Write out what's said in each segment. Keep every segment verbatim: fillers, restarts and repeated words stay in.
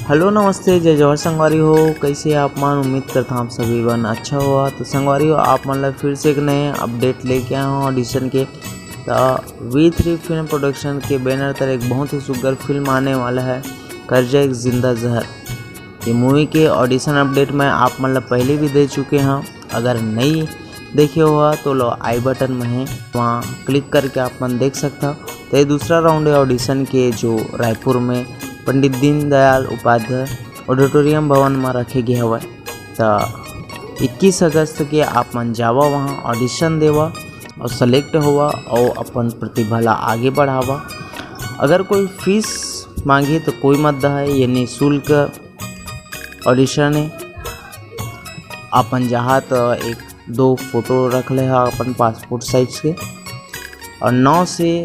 Hello, नमस्ते, जय जोहार संगवारी हो। कैसे आप मन? उम्मीद करता हूँ आप सभी मन अच्छा होहा। तो संगवारी हो, आप मन ला फिर से एक नए अपडेट लेके आए हूँ ऑडिशन के। तो वी थ्री फिल्म प्रोडक्शन के बैनर तले एक बहुत ही सुग्घर फिल्म आने वाला है, करजा एक जिंदा जहर। ये मूवी के ऑडिशन अपडेट मैं आप मन ला पहले भी दे चुके हूँ। अगर नहीं देखे होहा तो लो, आई बटन में है, वहाँ क्लिक करके आप मन देख सकता। तो ये दूसरा राउंड है ऑडिशन के, जो रायपुर में पंडित दीनदयाल उपाध्याय ऑडिटोरियम भवन में रखे गए हवय। तो इक्कीस अगस्त के आप मन जावा, वहाँ ऑडिशन देवा और सेलेक्ट होवा और अपन प्रतिभा ला आगे बढ़ावा। अगर कोई फीस मांगे तो कोई मत दहा, ये निःशुल्क ऑडिशन है। अपन जाहा तो एक दो फोटो रख ले हा अपन पासपोर्ट साइज के, और नौ से,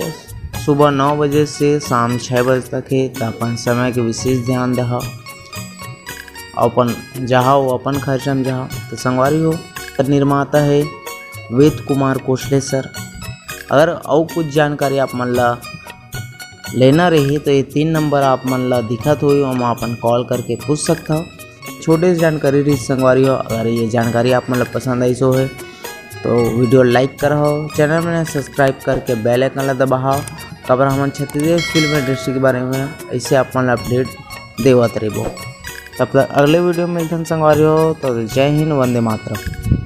सुबह नौ बजे से शाम छः बजे तक है। तो अपन समय के विशेष ध्यान दहा, अपन जाहा वो अपन खर्चा में जाहा। तो संगवारी हो, निर्माता है वेद कुमार कोसले सर। अगर और कुछ जानकारी आप मन ला लेना रही तो ये तीन नंबर आप मन ला दिखत होही, ओमा अपन कॉल करके पूछ सकत हव। छोटे से जानकारी रही संगवारी हो। अगर ये जानकारी आप मन ला पसंद आइस होही तो वीडियो लाइक करहव, चैनल में सब्सक्राइब करके बेल आइकन ला दबाहव, काबर हमन छत्तीसगढ़ फिल्म इंडस्ट्री के बारे में ऐसे आप मन ला अपडेट देवत रहिबो। तब तक अगले वीडियो में मिलथन संगवारी हो, तो जय हिंद, वंदे मातरम।